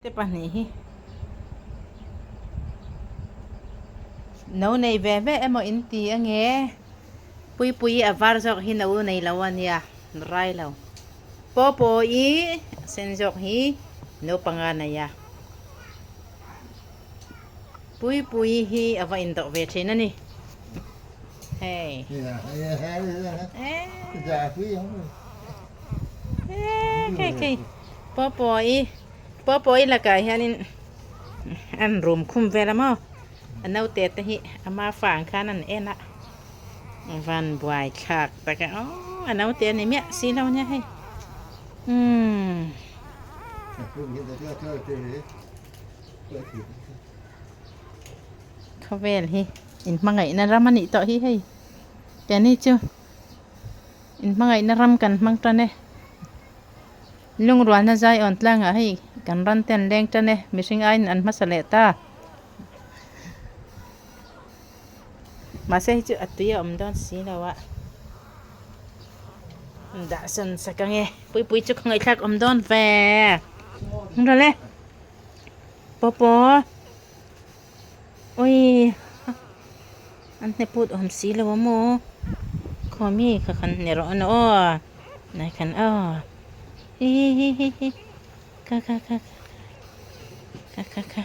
Te pahnih hi no nei ve ve emaw in ti ange Puipuii a var zawk hi no nei lo a nia rai lo Pawpawi a sen zawk hi no panga nei a Puipuii hi a va indawh ve thin a ni hei Pawpawi Pawpawi lakah hianin an room khum vel a maw a naute te hi ama fa ang khan an en a van buai thlak tak a aw a naute a ni miah si lo nia hei umm. Khawvel hi inhmangaihna ram a nih tawh hi hei keini chu inhmangaihna ram kan hmang tan e. Lungrualna zaiawn tlangah hei kan ran te an leng tan e, mihring aiin an hmasa leh ta. Mahse hei chu a tui a awm dawn si lo a, dah sawn sak ang e, puipui chu ka ngaihthlak awm dawn ve. Rawh le, pawpaw ui an hne put awm si lo a maw khaw mi kha khan hne rawh an aw nai khan aw hi hi hi hi hi kha kha kha kha kha kha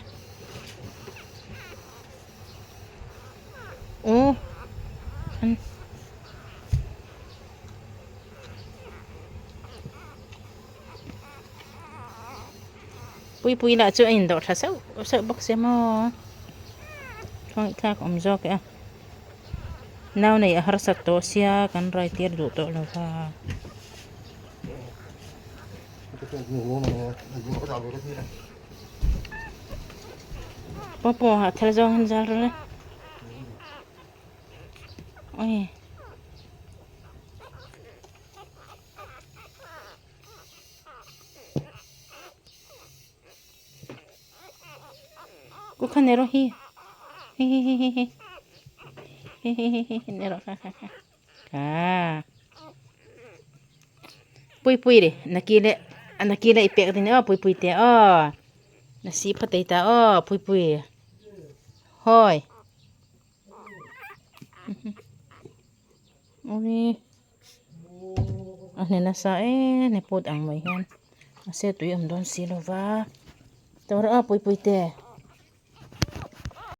aw khan Puipui lah chu a indawh tha sauh sauh bawk sia maw thawngthlak awm zawk e a nau nei a harsat tawh sia kan rai tir duh tawh lo va. Pawpaw ah thal zawng an zal rawh le oi. Ku kha nero hi hi hi hi hi hi hi hi hi hi hi nero kha kha kha kha pui pui ri naki le naki le i pek ding aw pui pui te aw nasi phatei ta aw pui pui hoi ui A hne nasa em e put ang mai hian mahse tui awm dawn si lo va tawrh a pui pui te.